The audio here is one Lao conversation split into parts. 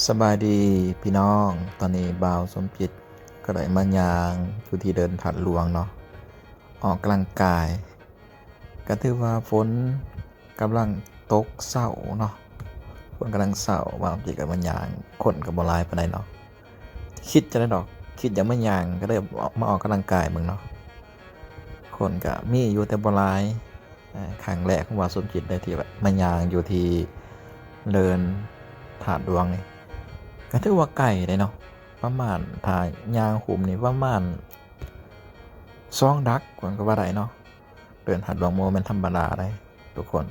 ສະບາຍດີພີ່ນ້ອງ, ຕອນນີ້ບ່າວສົມຈິດກໍໄດ້ມາຍ່າງຢູ່ທີ່ເດີ່ນທາດຫຼວງເນາະ, ອອກກຳລັງກາຍ. ກໍຖືວ່າຝົນກຳລັງຕົກເຊົາເນາະ, ຝົນກຳລັງເຊົາ, ບ່າວສົມຈິດກໍມາຍ່າງ, ຄົນກໍບໍ່ຫຼາຍປານໃດເນາະ. ຄິດຈັ່ງໃດດອກ, ຄິດຢາກມາຍ່າງ ກໍເລີຍມາອອກກຳລັງກາຍເບິ່ງເນາະ. ຄົນກໍມີຢູ່ແຕ່ບໍ່ຫຼາຍ. ເອີ ຄັ້ງແລກຂອງບ່າວສົມຈິດເດ້ ທີ່ວ່າມາຍ່າງຢູ່ທີ່ເດີ່ນທາດຫຼວງນີ້ ກໍຖືວ່າໄກເດ້ເນາະ, ປະມານ ຖ້າຍ່າງຫຸ້ມນີ້ປະມານສອງຫຼັກກ່ອນກໍວ່າໄດ້ເນາະ. ເດີ່ນທາດຫຼວງບໍ່ແມ່ນທຳມະດາເດ້ທຸກຄົນ.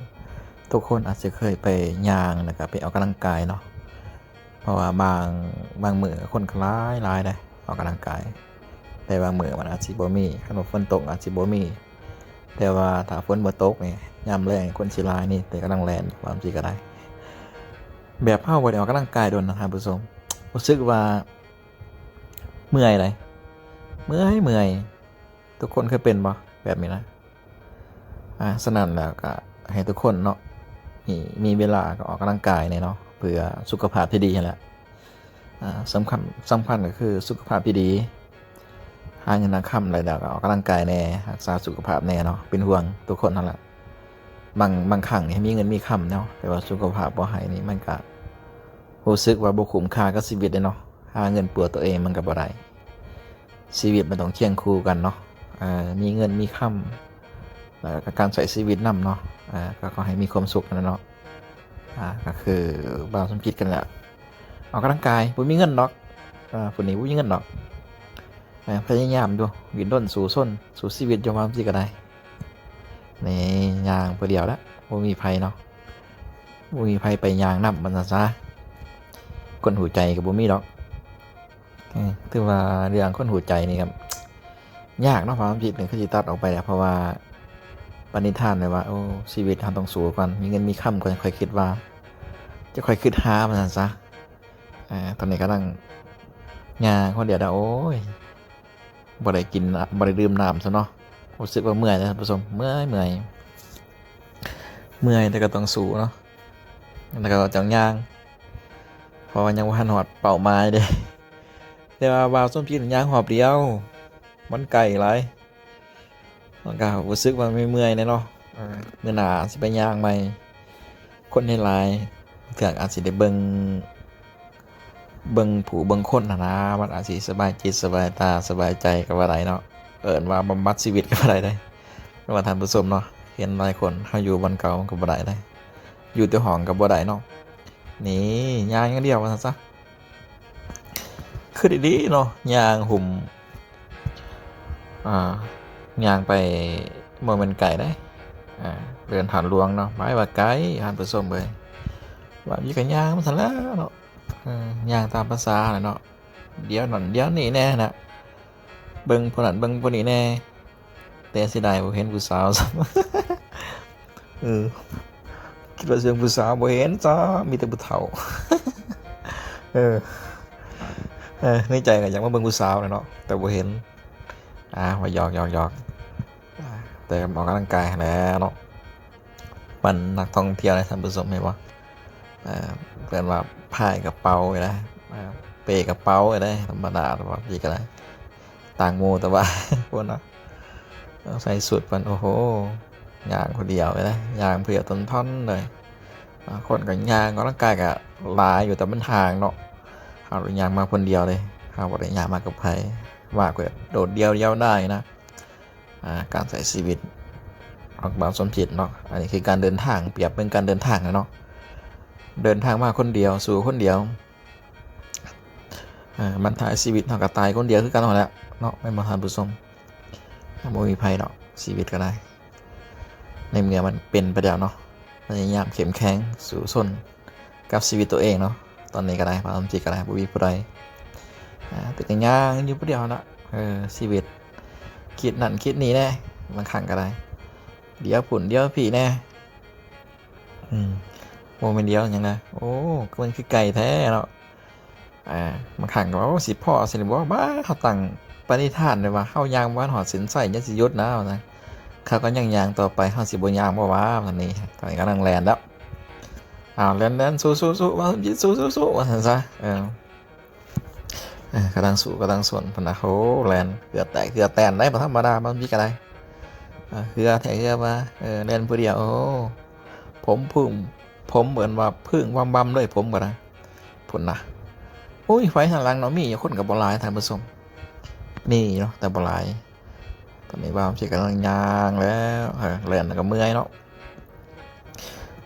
ທຸກຄົນອາດຈະເຄີຍໄປຍ່າງ ແລ້ວກໍໄປອອກກຳລັງກາຍເນາະ, ເພາະວ່າບາງ, ບາງມື້ຄົນກໍຫຼາຍໆເດ້ ອອກກຳລັງກາຍ, ແຕ່ບາງມື້ມັນອາດຊິບໍ່ມີ, ຄັນວ່າຝົນຕົກອາດຊິບໍ່ມີ. ແຕ່ວ່າຖ້າຝົນບໍ່ຕົກນີ້ ຍາມແລງຄົນຊິຫຼາຍນີ້, ແຕ່ກຳລັງແລ່ນຢູ່ວ່າຈັ່ງຊີ້ກໍໄດ້. ແບບເຮົາບໍ່ໄດ້ອອກກຳລັງກາຍດົນນະທ່ານຜູ້ຊົມ, ຮູ້ສຶກວ່າເມື່ອຍໃດ໋, ເມື່ອຍ, ເມື່ອຍ. ທຸກຄົນເຄີຍເປັນບໍ່ແບບນີ້ນະ? ອາ ສະນັ້ນແລ້ວກໍໃຫ້ທຸກຄົນເນາະ ມີ, ມີເວລາກໍອອກກຳລັງກາຍແດ່ເນາະ, ເພື່ອສຸຂະພາບທີ່ດີຫັ້ນແຫຼະ. ອາ ສຳຄັນ, ສຳຄັນກໍຄືສຸຂະພາບທີ່ດີ, ຫາເງິນຫາຄຳໄດ້ແລ້ວກໍອອກກຳລັງກາຍແດ່, ຮັກສາສຸຂະພາບແດ່ເນາະ, ເປັນຫ່ວງທຸກຄົນຫັ້ນລະ. ບາງ, ບາງຄັ້ງນີ້ມີເງິນມີຄຳເນາະ, ແຕ່ວ່າສຸຂະພາບບໍ່ໃຫ້ນີ້ ມັນກະຮູ້ສຶກວ່າບໍ່ຄຸ້ມຄ່າກັບຊີວິດເດ້ເນາະ. ຫາເງິນປົວຕົວເອງມັນກໍບໍ່ໄດ້, ຊີວິດມັນຕ້ອງຄຽງຄູ່ກັນເນາະ. ເອີ ມີເງິນມີຄຳ ແລ້ວກໍການໃຊ້ຊີວິດນຳເນາະ, ເອີ ກໍຂໍໃຫ້ມີຄວາມສຸກຫັ້ນແຫຼະເນາະ. ອາ ກໍຄືບ່າວສົມຈິດກັນແຫຼະ, ອອກກຳລັງກາຍ, ບໍ່ມີເງິນດອກ, ເອີ ຜູ້ນີ້ບໍ່ມີເງິນດອກ, ເອີ ພະຍາຍາມຢູ່, ດີ້ນຮົນສູ້ຊົນ, ສູ້ຊີວິດຢູ່, ວ່າຈັ່ງຊີ້ກໍໄດ້. ນີ້ຍ່າງຜູ້ດຽວລະ, ບໍ່ມີໃຜເນາະ, ບໍ່ມີໃຜໄປຍ່າງນຳ ວ່າຊັ້ນຊະ, ຄົນຮູ້ໃຈກໍບໍ່ມີດອກ. ເອີ ຖືວ່າເລື່ອງຄົນຮູ້ໃຈນີ້ກໍຍາກເນາະ, ຄວາມຄິດນີ້ຄືຊິຕັດອອກໄປແຫຼະ, ເພາະວ່າປະນິທານໄວ້ວ່າ ໂອ້ ຊີວິດເຮົາຕ້ອງສູ້ກ່ອນ, ມີເງິນມີຄຳກ່ອນ ຄ່ອຍຄິດວ່າ, ຈະຄ່ອຍຄິດຫາ ວ່າຊັ້ນຊະ. ເອີ ຕອນນີ້ກຳລັງຍ່າງຄົນດຽວດາ, ໂອ້ຍ ບໍ່ໄດ້ກິນ ບໍ່ໄດ້ດື່ມນ້ຳຊະເນາະ. ຮູ້ສຶກວ່າເມື່ອຍເດ້ທ່ານຜູ້ຊົມ, ເມື່ອຍ, ເມື່ອຍ, ເມື່ອຍ ແຕ່ກໍຕ້ອງສູ້ເນາະ, ແລ້ວກໍຕ້ອງຍ່າງ ເພາະວ່າຍັງບໍ່ທັນຮອດເປົ້າໝາຍເດ້. ແຕ່ວ່າບ່າວສົມຈິດຍ່າງຮອບດຽວ, ມັນໄກຫຼາຍ, ມັນກໍຮູ້ສຶກວ່າເມື່ອຍໆແດ່ເນາະ. ເອີ ມື້ໜ້າຊິໄປຍ່າງໃໝ່, ຄົນຫຼາຍໆ ເທື່ອອາດຊິໄດ້ເບິ່ງ, ເບິ່ງຜູ້ເບິ່ງຄົນຫັ້ນນາ, ມັນອາດຊິສະບາຍຈິດສະບາຍຕາສະບາຍໃຈກໍວ່າໄດ້ເນາະ, ເອີ້ນວ່າບຳບັດຊີວິດກໍວ່າໄດ້ເດ້. ແຕ່ວ່າທ່ານຜູ້ຊົມເນາະ, ເຫັນຫຼາຍຄົນ ເຮົາຢູ່ບ່ອນເກົ່າກໍບໍ່ໄດ້ເດ້, ຢູ່ແຕ່ຫ້ອງກໍບໍ່ໄດ້ເນາະ. ນີ້ຍ່າງຢ່າງດຽວວ່າຊັ້ນຊະ. ຄືດີໆເນາະ, ຍ່າງຫຸ້ມ, ອ່າ ຍ່າງໄປບໍ່ແມ່ນໄກເດ້, ອ່າ ເດີ່ນທາດຫຼວງເນາະ, ໝາຍວ່າໄກທ່ານຜູ້ຊົມເອີຍ, ວ່າມີກໍຍ່າງມາຊັ້ນແຫຼະເນາະ. ເອີ ຍ່າງຕາມພາສາຫັ້ນແຫຼະເນາະ, ດຽວນັ້ນດຽວນີ້ແດ່ນະ, ເບິ່ງຜູ້ນັ້ນເບິ່ງຜູ້ນີ້ແດ່. ແຕ່ເສຍດາຍບໍ່ເຫັນຜູ້ສາວຊ້ຳ. ເອີ ຄິດວ່າຊິເປັນຜູ້ສາວ ບໍ່ເຫັນຊ້ຳ, ມີແຕ່ຜູ້ເຖົ້າ. ເອີ ເອີ ໃນໃຈກໍຢາກມາເບິ່ງຜູ້ສາວແຫຼະເນາະ, ແຕ່ບໍ່ເຫັນ. ອ່າ ວ່າຫຍອກໆໆ, ອ່າ ແຕ່ອອກກຳລັງກາຍຫັ້ນແຫຼະເນາະ. ປັນນັກທ່ອງທ່ຽວເດ້ທ່ານຜູ້ຊົມ, ເຫັນບໍ່? ເອີ ເອີ້ນວ່າພາຍກະເປົາເດ້, ເອີ ເປກະເປົາເດ້, ທຳມະດາແຕ່ວ່າ ປີກະໄດ້ຕ່າງໝູ່, ແຕ່ວ່າພຸ້ນນະ ໃສ່ຊຸດເພິ່ນ, ໂອ້ໂຫ ຍ່າງຜູ້ດຽວເດ້, ຍ່າງຜູ້ດຽວຕົນທ່ອນເລີຍ. ບາງຄົນກໍຍ່າງອອກກຳລັງກາຍກໍຫຼາຍຢູ່, ແຕ່ມັນຫ່າງເນາະ, ເຮົາໄດ້ຍ່າງມາຄົນດຽວເດ້, ເຮົາບໍ່ໄດ້ຍ່າງມາກັບໃຜ, ວ່າກໍໂດດດ່ຽວດຽວດາຍນະ. ອ່າ ການໃຊ້ຊີວິດຂອງບ່າວສົມຈິດເນາະ, ອັນນີ້ຄືການເດີນທາງ, ປຽບເປັນການເດີນທາງແຫຼະເນາະ, ເດີນທາງມາຄົນດຽວ, ສູ້ຄົນດຽວ. ເອີ ບັ້ນທ້າຍຊີວິດເຮົາກໍຕາຍຄົນດຽວຄືກັນຫັ້ນແຫຼະເນາະ, ແມ່ນບໍ່ທ່ານຜູ້ຊົມ? ບໍ່ມີໃຜດອກ, ຊີວິດກໍໄດ້ ໃນເມື່ອມັນເປັນໄປແລ້ວເນາະ, ພະຍາຍາມເຂັ້ມແຂງ ສູ້ຊົນ ກັບຊີວິດຕົວເອງເນາະ. ຕອນນີ້ກໍໄດ້ ບາງທີກໍໄດ້ ບໍ່ມີຜູ້ໃດ, ອ່າ ແຕ່ກໍຍ່າງຢູ່ຜູ້ດຽວຫັ້ນລະ. ເອີ ຊີວິດ ຄິດນັ້ນຄິດນີ້ແດ່, ບາງຄັ້ງກໍໄດ້ ດຽວພຸ້ນດຽວພີ້ແດ່. ອືມ ບໍ່ແມ່ນດຽວຫຍັງນະ, ໂອ້ ມັນຄືໄກແທ້ເນາະ. ອ່າ ບາງຄັ້ງກໍວ່າ ໂອ້ ຊິພໍ້ຊັ້ນບໍ່? ບ້າ ເຮົາຕັ້ງປະນິທານໄວ້ວ່າ ເຮົາຍ່າງບໍ່ທັນຮອດເສັ້ນໄຊ ຍັງຊິຢຸດນະ ວ່າຊັ້ນ, ເຂົາກໍຍັງຍ່າງຕໍ່ໄປ, ເຮົາຊິບໍ່ຍ່າງບໍ່ຫວາ? ວ່າຊັ້ນນີ້, ຕອນນີ້ກຳລັງແລ່ນແລ້ວ. ໄປ ອ້າວ ແລ່ນໆ ສູ້ໆໆ ບ່າວສົມຈິດ ສູ້ໆໆ ວ່າຊັ້ນຊະ. ເອີ ເອີ ກຳລັງສູ້ກຳລັງຊົນພຸ້ນນະ. ໂອ້ ແລ່ນເຫື່ອແຕກເຫື່ອແຕນໄດ໋ ບໍ່ທຳມະດາ ບ່າວສົມຈິດກໍໄດ້. ເອີ ເຫື່ອແທ້ເຫື່ອວ່າ ເອີ ແລ່ນຜູ້ດຽວ. ໂອ້ ຜົມຜຶ່ງ ຜົມເອີ້ນວ່າຜຶ່ງວຳໆ ເລີຍ ຜົມກໍໄດ້ ພຸ້ນນະ. ໂອ້ຍ ໄຟທາງຫຼັງເນາະ ມີຢູ່ ຄົນກໍບໍ່ຫຼາຍທ່ານຜູ້ຊົມ ມີເນາະ ແຕ່ບໍ່ຫຼາຍ. ຕອນນີ້ບ່າວສົມຈິດກຳລັງຍ່າງແລ້ວ ເອີ ແລ່ນແລ້ວກໍເມື່ອຍເນາະ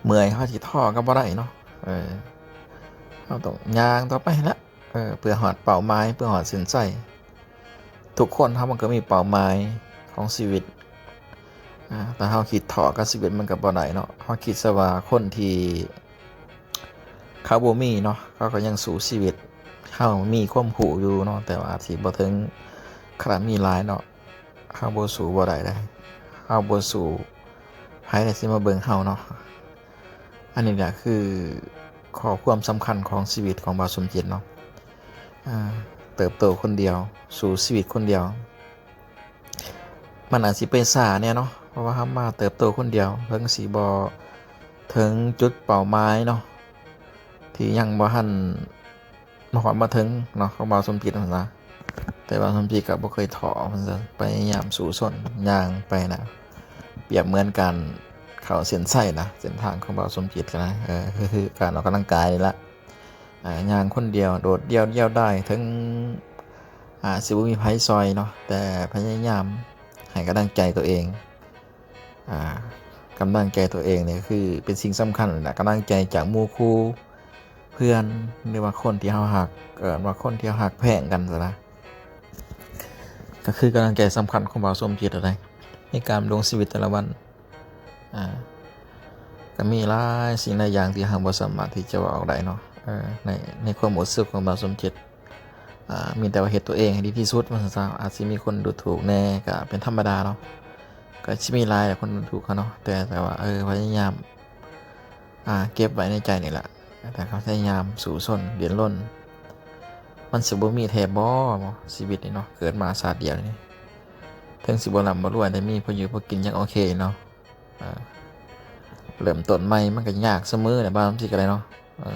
ເມື່ອຍ ເຮົາຊິທໍ້ກໍບໍ່ໄດ້ເນາະ. ເອີ ເຮົາຕ້ອງຍ່າງຕໍ່ໄປແຫຼະ ເອີ ເພື່ອຮອດເປົ້າໝາຍ ເພື່ອຮອດເສັ້ນໄຊ. ທຸກຄົນເຮົາມັນກໍມີເປົ້າໝາຍຂອງຊີວິດ ອາ ຖ້າເຮົາຄິດທໍ້ກັບຊີວິດມັນກໍບໍ່ໄດ້ເນາະ. ເຮົາຄິດຊະວ່າຄົນທີ່ເຂົາບໍ່ມີເນາະ ເຂົາກໍຍັງສູ້ຊີວິດ. ເຮົາມີຄວາມຮູ້ຢູ່ເນາະ ແຕ່ວ່າອາດຊິບໍ່ເຖິງຂະໜາດມີຫຼາຍເນາະ. ເຮົາບໍ່ສູ້ບໍ່ໄດ້ເດ້ ເຮົາບໍ່ສູ້ ໃຜລະຊິມາເບິ່ງເຮົາເນາະ. ອັນນີ້ແຫຼະຄືຂໍ້ຄວາມສຳຄັນຂອງຊີວິດຂອງບ່າວສົມຈິດເນາະ. ອາ ເຕີບໂຕຄົນດຽວ ສູ້ຊີວິດຄົນດຽວ ມັນອາດຊິໄປຊ້າແດ່ເນາະ ເພາະວ່າເຮົາມາເຕີບໂຕຄົນດຽວ ເຖິງຊິບໍ່ເຖິງຈຸດເປົ້າໝາຍເນາະ ທີ່ຍັງບໍ່ທັນ ມາຮອດມາເຖິງເນາະ ຂອງບ່າວສົມຈິດຫັ້ນນະ. ແຕ່ບ່າວສົມຈິດກໍບໍ່ເຄີຍທໍ້ ວ່າຊັ້ນ ພະຍາຍາມສູ້ຊົນຍ່າງໄປນະ ປຽບເໝືອນການເຂົ້າເສັ້ນໄຊນະ ເສັ້ນທາງຂອງບ່າວສົມຈິດຫັ້ນນະ. ເອີ ຄື ຄືການອອກກຳລັງກາຍນີ້ລະ ອາ ຍ່າງຄົນດຽວ ໂດດດ່ຽວ ດຽວດາຍ ເຖິງ ອາ ຊິບໍ່ມີໃຜຊ່ອຍເນາະ ແຕ່ພະຍາຍາມໃຫ້ກຳລັງໃຈຕົວເອງ. ອາ ກຳລັງໃຈຕົວເອງນີ້ຄືເປັນສິ່ງສຳຄັນແຫຼະ ກຳລັງໃຈຈາກໝູ່ຄູ່ເພື່ອນ ຫຼືວ່າຄົນທີ່ເຮົາຮັກ ເອີ້ນວ່າຄົນທີ່ເຮົາຮັກແພງກັນຊັ້ນນະ ກໍຄືກຳລັງໃຈສຳຄັນຂອງບ່າວສົມຈິດຫັ້ນໃດ໋ ໃນການດຳລົງຊີວິດແຕ່ລະວັນ. ອາ ກໍມີຫຼາຍສິ່ງຫຼາຍຢ່າງທີ່ເຮົາບໍ່ສາມາດທີ່ຈະເວົ້າອອກໄດ້ເນາະ ເອີ ໃນ ໃນຄວາມຮູ້ສຶກຂອງບ່າວສົມຈິດ. ອາ ມີແຕ່ວ່າເຮັດຕົວເອງໃຫ້ດີທີ່ສຸດ ວ່າຊັ້ນຊະ. ອາດຊິມີຄົນດູຖູກແດ່ ກໍເປັນທຳມະດາເນາະ ກໍຊິມີຫຼາຍແຫຼະຄົນດູຖູກເຮົາເນາະ ແຕ່ ແຕ່ວ່າ ເອີ ພະຍາຍາມ ອາ ເກັບໄວ້ໃນໃຈນີ້ແຫຼະ ແຕ່ກໍພະຍາຍາມສູ້ຊົນດີ້ນລົນ. ມັນຊິບໍ່ມີແທ້ບໍ່ ຊີວິດນີ້ເນາະ ເກີດມາຊາດດຽວນີ້ ເຖິງຊິບໍ່ລ່ຳບໍ່ລວຍ ແຕ່ມີພໍຢູ່ພໍກິນຍັງໂອເຄເນາະ. ເອີ ເລີ່ມຕົ້ນໃໝ່ມັນກໍຍາກສະເໝີແຫຼະ ບາງທີກໍໄດ້ເນາະ ເອີ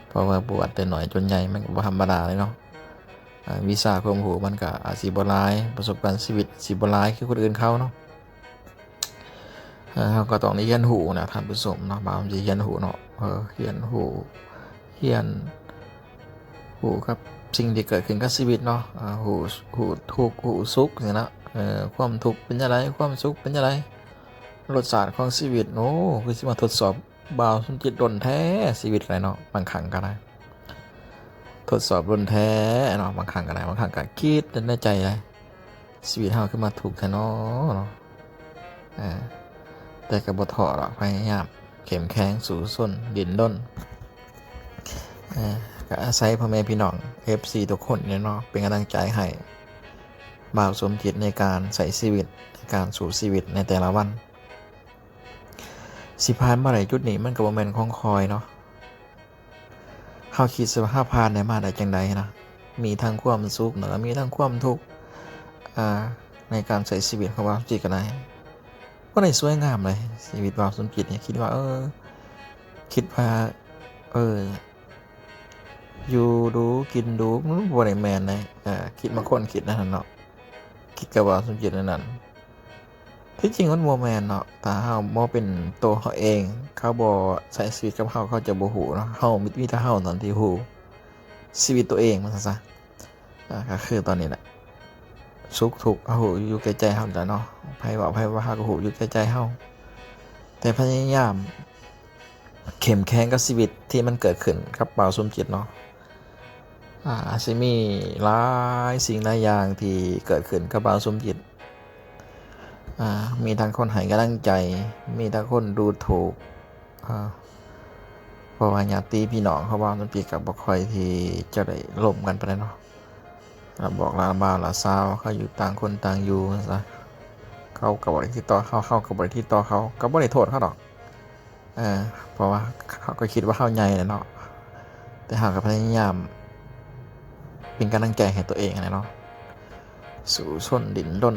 ເພາະວ່າບວດແຕ່ນ້ອຍຈົນໃຫຍ່ ມັນກໍບໍ່ທຳມະດາເລີຍເນາະ. ເອີ ວິຊາຄວາມຮູ້ມັນກໍອາດຊິບໍ່ຫຼາຍ ປະສົບການຊີວິດຊິບໍ່ຫຼາຍຄືຄົນອື່ນເຂົາເນາະ. ເອີ ເຮົາກໍຕ້ອງໄດ້ຮຽນຮູ້ນະທ່ານຜູ້ຊົມເນາະ ບາງທີຮຽນຮູ້ເນາະ ເອີ ຮຽນຮູ້ ຮຽນຮູ້ກັບສິ່ງທີ່ເກີດຂຶ້ນກັບຊີວິດເນາະ ເອີ ຮູ້ ຮູ້ທຸກຮູ້ສຸກຊີ້ນະ ເອີ ຄວາມທຸກເປັນຈັ່ງໃດ ຄວາມສຸກເປັນຈັ່ງໃດ ລົດຊາດຂອງຊີວິດ. ໂອ້ ຄືຊິມາທົດສອບບ່າວສົມຈິດດົນແທ້ ຊີວິດໃດເນາະ ບາງຄັ້ງກໍໄດ້ ທົດສອບດົນແທ້ເນາະ ບາງຄັ້ງກໍໄດ້ ບາງຄັ້ງກໍຄິດໃນໃຈໄດ໋ ຊີວິດເຮົາຄືມາທຸກແທ້ເນາະ ເນາະ. ເອີ ແຕ່ກໍບໍ່ທໍ້ດອກ ພະຍາຍາມເຂັ້ມແຂງ ສູ້ຊົນ ດິ້ນລົນ. ເອີ ກໍອາໄສພໍ່ແມ່ພີ່ນ້ອງ ເອັຟຊີ ທຸກຄົນນີ້ເນາະ ເປັນກຳລັງໃຈໃຫ້ບ່າວສົມຈິດໃນການໃຊ້ຊີວິດ ໃນການສູ້ຊີວິດໃນແຕ່ລະວັນ. ຊິຜ່ານມາໄດ້ຈຸດນີ້ມັນກໍບໍ່ແມ່ນຂອງຂ້ອຍເນາະ. ເຮົາຄິດຊະວ່າເຮົາຜ່ານໄດ້ມາໄດ້ຈັ່ງໃດນະ ມີທັງຄວາມສຸກ ແລ້ວກໍມີທັງຄວາມທຸກ ອາ ໃນການໃຊ້ຊີວິດຂອງບ່າວສົມຈິດກໍໄດ້ ບໍ່ໄດ້ສວຍງາມເລີຍ ຊີວິດບ່າວສົມຈິດນີ້. ຄິດວ່າ ເອີ ຄິດວ່າ ເອີ ຢູ່ດູກິນດູ ມັນບໍ່ໄດ້ແມ່ນເດ້. ເອີ ຄິດ ບາງຄົນຄິດແນວນັ້ນເນາະ ຄິດກັບບ່າວສົມຈິດແນວນັ້ນ. ທີ່ຈິງມັນບໍ່ແມ່ນເນາະ ຖ້າເຮົາບໍ່ເປັນໂຕເຮົາເອງ ເຂົາບໍ່ໃຊ້ຊີວິດກັບເຮົາ ເຂົາຈະບໍ່ຮູ້ເນາະ. ເຮົາ ມີ ມີແຕ່ເຮົາເທົ່ານັ້ນທີ່ຮູ້ຊີວິດຕົວເອງ ວ່າຊັ້ນຊະ. ອາ ກໍຄືຕອນນີ້ແຫຼະ ສຸກທຸກເຮົາຮູ້ຢູ່ແກ່ໃຈເຮົານີ້ແຫຼະເນາະ ໃຜເວົ້າໃຜວ່າ ເຮົາກໍຮູ້ຢູ່ແກ່ໃຈເຮົາ ແຕ່ພະຍາຍາມເຂັ້ມແຂງກັບຊີວິດທີ່ມັນເກີດຂຶ້ນກັບບ່າວສົມຈິດເນາະ. ອາ ອາດຊິມີຫຼາຍສິ່ງຫຼາຍຢ່າງທີ່ເກີດຂຶ້ນກັບບ່າວສົມຈິດ ອາ ມີທັງຄົນໃຫ້ກຳລັງໃຈ ມີທັງຄົນດູຖູກ ອາ ເພາະວ່າຍາດຕິພີ່ນ້ອງເຂົາວ່າມັນເປັນກັບບໍ່ຄ່ອຍທີ່ຈະໄດ້ລົມກັນປານໃດເນາະ ລະບອກລາບ່າວລາສາວ ເຂົາຢູ່ຕ່າງຄົນຕ່າງຢູ່ຊະ ເຂົາກໍບໍ່ໄດ້ຕິດຕໍ່ເຮົາ ເຮົາກໍບໍ່ໄດ້ຕິດຕໍ່ເຂົາ ກໍບໍ່ໄດ້ໂທດເຂົາດອກ. ເອີ ເພາະວ່າເຂົາກໍຄິດວ່າເຮົາໃຫຍ່ແລ້ວເນາະ ແຕ່ເຮົາກໍພະຍາຍາມເປັນກຳລັງໃຈໃຫ້ຕົວເອງຫັ້ນແຫຼະເນາະ ສູ້ຊົນດິ້ນລົນ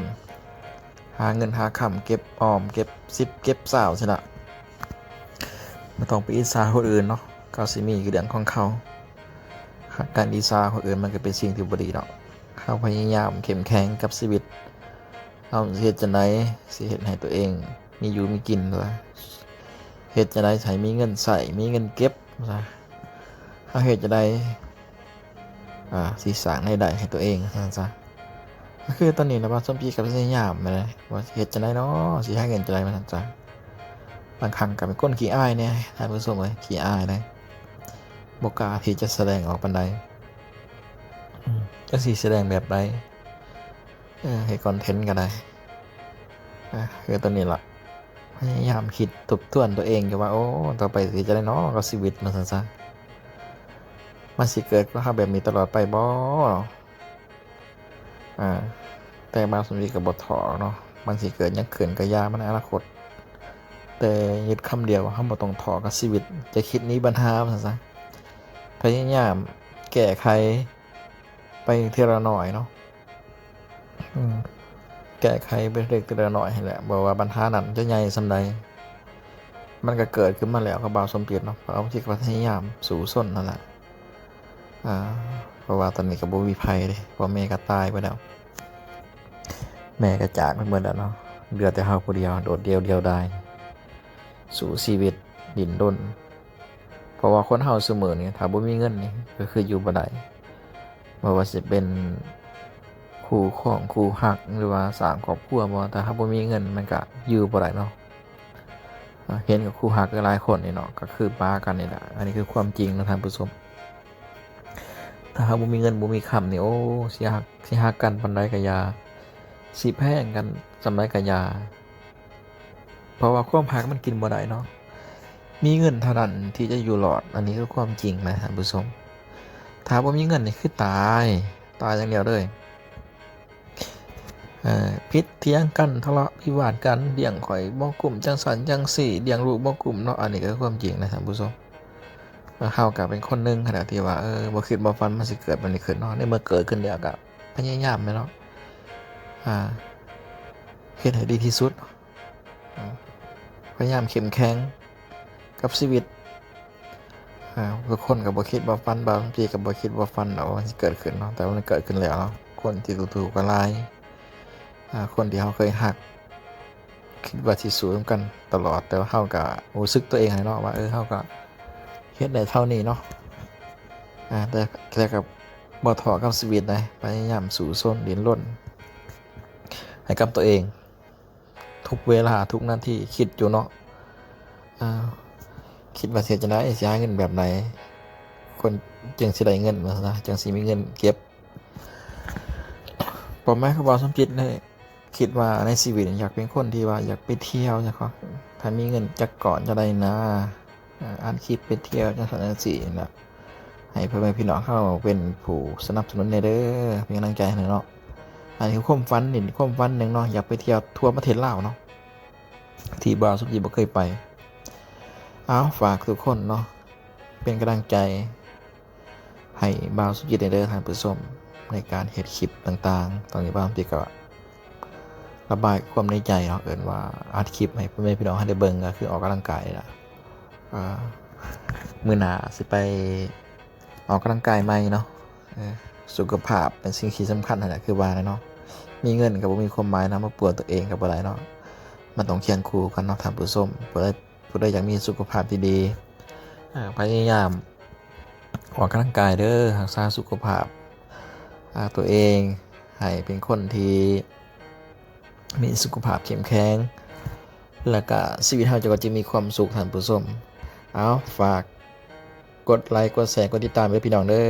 ຫາເງິນຫາຄຳ ເກັບອອມ ເກັບສິບເກັບຊາວຊີ້ນະ. ບໍ່ຕ້ອງໄປອິດສາຄົນອື່ນເນາະ ເຂົາຊິມີກໍເລື່ອງຂອງເຂົາ. ການອິດສາຄົນອື່ນມັນກໍເປັນສິ່ງທີ່ບໍ່ດີດອກ. ເຮົາພະຍາຍາມເຂັ້ມແຂງກັບຊີວິດ. ເຮົາຊິເຮັດຈັ່ງໃດ ຊິເຮັດໃຫ້ຕົວເອງມີຢູ່ມີກິນ ວ່າ ເຮັດຈັ່ງໃດໃຫ້ມີເງິນໃຊ້ ມີເງິນເກັບ ວ່າ ເຮົາເຮັດຈັ່ງໃດ ອ່າ ຊິສ້າງລາຍໄດ້ໃຫ້ຕົວເອງ ວ່າຊັ້ນຊະ. ກໍຄືຕອນນີ້ນະ ບ່າວສົມຈິດກໍພະຍາຍາມແມ່ນແຫຼະ ວ່າຊິເຮັດຈັ່ງໃດເນາະ ຊິຫາເງິນຈັ່ງໃດ ວ່າຊັ້ນຊະ. ບາງຄັ້ງກໍເປັນຄົນຂີ້ອາຍແດ່ ທ່ານຜູ້ຊົມເອີຍ ຂີ້ອາຍເດ້ ບໍ່ກ້າທີ່ຈະສະແດງອອກປານໃດ. ອືມ ຈັກຊິສະແດງແບບໃດ ເອີ ເຮັດຄອນເທັນກໍໄດ້. ອ່າ ຄືຕອນນີ້ລະ ພະຍາຍາມຄິດທົບທວນຕົວເອງຢູ່ວ່າ ໂອ້ ຕໍ່ໄປຊິເຮັດຈັ່ງໃດເນາະກັບຊີວິດ ວ່າຊັ້ນຊະ. ມັນຊິເກີດກັບເຮົາແບບນີ້ຕະຫຼອດໄປບໍ່? ອ່າ ແຕ່ບ່າວສົມຈິດກໍບໍ່ທໍ້ເນາະ ມັນຊິເກີດຫຍັງຂຶ້ນກໍຢ່າມັນໃນອະນາຄົດ, ແຕ່ຍຶດຄຳດຽວວ່າເຮົາບໍ່ຕ້ອງທໍ້ກັບຊີວິດ, ຢ່າຄິດໜີບັນຫາ ວ່າຊັ້ນຊະ. ພະຍາຍາມແກ້ໄຂໄປເທື່ອລະໜ້ອຍເນາະ. ອືມ ແກ້ໄຂໄປເລັກໆ ເລັກໆ ນ້ອຍໆ ຫັ້ນແຫຼະ, ບໍ່ວ່າບັນຫານັ້ນຈະໃຫຍ່ສ່ຳໃດ ມັນກໍເກີດຂຶ້ນມາແລ້ວກັບບ່າວສົມຈິດເນາະ. ບ່າວສົມຈິດກໍພະຍາຍາມສູ້ຊົນຫັ້ນແຫຼະ ອ່າ ເພາະວ່າຕອນນີ້ກໍບໍ່ມີໃຜເດ້, ພໍ່ແມ່ກໍຕາຍໄປແລ້ວ, ແມ່ກໍຈາກໄປໝົດແລ້ວເນາະ, ເຫຼືອແຕ່ເຮົາຜູ້ດຽວ ໂດດດ່ຽວ ດຽວດາຍ ສູ້ຊີວິດ ດິ້ນລົນ. ເພາະວ່າຄົນເຮົາຊຸມື້ນີ້ ຖ້າບໍ່ມີເງິນນີ້ ກໍຄືຢູ່ບໍ່ໄດ້. ບໍ່ວ່າຊິເປັນຄູ່ຄອງຄູ່ຮັກ ຫຼືວ່າສ້າງຄອບຄົວບໍ່, ຖ້າເຮົາບໍ່ມີເງິນ ມັນກໍຢູ່ບໍ່ໄດ້ເນາະ. ເຫັນກັບຄູ່ຮັກຫຼາຍຄົນນີ້ເນາະ, ກໍຄືປາກັນນີ້ແຫຼະ. ອັນນີ້ຄືຄວາມຈິງເນາະທ່ານຜູ້ຊົມ. ຖ້າເຮົາບໍ່ມີເງິນບໍ່ມີຄຳນີ້ ໂອ້ ຊິຮັກ ຊິຮັກກັນປານໃດກໍຢ່າ, ຊິແພງກັນສ່ຳໃດກໍຢ່າ, ເພາະວ່າຄວາມຮັກມັນກິນບໍ່ໄດ້ເນາະ. ມີເງິນເທົ່ານັ້ນທີ່ຈະຢູ່ລອດ, ອັນນີ້ຄືຄວາມຈິງນະທ່ານຜູ້ຊົມ. ຖ້າບໍ່ມີເງິນນີ້ຄືຕາຍ, ຕາຍຢ່າງດຽວເລີຍ. ເອີ ຜິດຖຽງກັນ ທະເລາະວິວາດກັນ, ລ້ຽງຂ້ອຍບໍ່ກຸ້ມ ຈັ່ງຊັ້ນຈັ່ງຊີ້, ລ້ຽງລູກບໍ່ກຸ້ມເນາະ, ອັນນີ້ກໍຄືຄວາມຈິງນະທ່ານຜູ້ຊົມ. ເຮົາກໍເປັນຄົນໜຶ່ງຫັ້ນແຫຼະທີ່ວ່າ ເອີ ບໍ່ຄິດບໍ່ຝັນມັນຊິເກີດແບບນີ້ຂຶ້ນເນາະ. ໃນເມື່ອເກີດຂຶ້ນແລ້ວກໍພະຍາຍາມແຫຼະເນາະ ອ່າ ເຮັດໃຫ້ດີທີ່ສຸດ, ພະຍາຍາມເຂັ້ມແຂງກັບຊີວິດ. ອ່າ ທຸກຄົນກໍບໍ່ຄິດບໍ່ຝັນ, ບາງທີກໍບໍ່ຄິດບໍ່ຝັນດອກວ່າມັນຊິເກີດຂຶ້ນເນາະ, ແຕ່ວ່າມັນເກີດຂຶ້ນແລ້ວເນາະ. ຄົນທີ່ຖືກໆກໍຫຼາຍ, ອ່າ ຄົນທີ່ເຮົາເຄີຍຮັກ ຄິດວ່າຊິສູ້ນຳກັນຕະຫຼອດ, ແຕ່ວ່າເຮົາກໍຮູ້ສຶກຕົວເອງຫັ້ນເນາະວ່າ ເອີ ເຮົາກໍເຮັດໄດ້ເທົ່ານີ້ເນາະ. ອ່າ ແຕ່ ແຕ່ກໍບໍ່ທໍ້ກັບຊີວິດໃດ, ພະຍາຍາມສູ້ຊົນ ດີ້ນລົນໃຫ້ກັບຕົວເອງ ທຸກເວລາທຸກນາທີ ຄິດຢູ່ເນາະ ອ່າ ຄິດວ່າຊິເຮັດຈັ່ງໃດ ຊິຫາເງິນແບບໃດ ຄົນຈຶ່ງຊິໄດ້ເງິນ ວ່າຊັ້ນຊະ, ຈຶ່ງຊິມີເງິນເກັບ. ເປົ້າໝາຍຂອງບ່າວສົມຈິດນີ້ ຄິດວ່າໃນຊີວິດຢາກເປັນຄົນທີ່ວ່າຢາກໄປທ່ຽວ, ຢາກ ຖ້າມີເງິນຈັກກ້ອນຈັ່ງໃດນະ ອັດຄລິບໄປທ່ຽວ ຈັ່ງຊັ້ນຈັ່ງຊີ້ນະ, ໃຫ້ພໍ່ແມ່ພີ່ນ້ອງເຮົາເປັນຜູ້ສະໜັບສະໜູນແດ່ເດີ, ເປັນກຳລັງໃຈໃຫ້ເນາະ. ອັນນີ້ຄືຄວາມຝັນນີ້ ຄວາມຝັນໜຶ່ງເນາະ, ຢາກໄປທ່ຽວທົ່ວປະເທດລາວເນາະ ທີ່ບ່າວສົມຈິດບໍ່ເຄີຍໄປ. ເອົາ ຝາກທຸກຄົນເນາະ ເປັນກຳລັງໃຈ ໃຫ້ບ່າວສົມຈິດແດ່ເດີທ່ານຜູ້ຊົມ ໃນການເຮັດຄລິບຕ່າງໆ. ຕອນນີ້ບ່າວສົມຈິດກໍລະບາຍຄວາມໃນໃຈເນາະ, ເອີ້ນວ່າອັດຄລິບໃຫ້ພໍ່ແມ່ພີ່ນ້ອງເຮົາໄດ້ເບິ່ງ ກໍຄືອອກກຳລັງກາຍນີ້ລະ. ອ່າ ມື້ໜ້າຊິໄປອອກກຳລັງກາຍໃໝ່ເນາະ. ເອີ ສຸຂະພາບເປັນສິ່ງທີ່ສຳຄັນຫັ້ນແຫຼະ ຄືວ່າແຫຼະເນາະ, ມີເງິນກໍບໍ່ມີຄວາມໝາຍນຳ, ມາປ່ວຍຕົວເອງກໍບໍ່ໄດ້ເນາະ, ມັນຕ້ອງຄຽງຄູ່ກັນເນາະທ່ານຜູ້ຊົມ. ຜູ້ໃດ ຜູ້ໃດຢາກມີສຸຂະພາບທີ່ດີ ອ່າ ພະຍາຍາມອອກກຳລັງກາຍເດີ, ຮັກສາສຸຂະພາບ ອ່າ ຕົວເອງ ໃຫ້ເປັນຄົນທີ່ມີສຸຂະພາບເຂັ້ມແຂງ ແລ້ວກະຊີວິດເຮົາກໍຈະມີຄວາມສຸກທ່ານຜູ້ຊົມ. ເອົາ ຝາກກົດໄລ ກົດແຊ ກົດຕິດຕາມເດີພີ່ນ້ອງເດີ.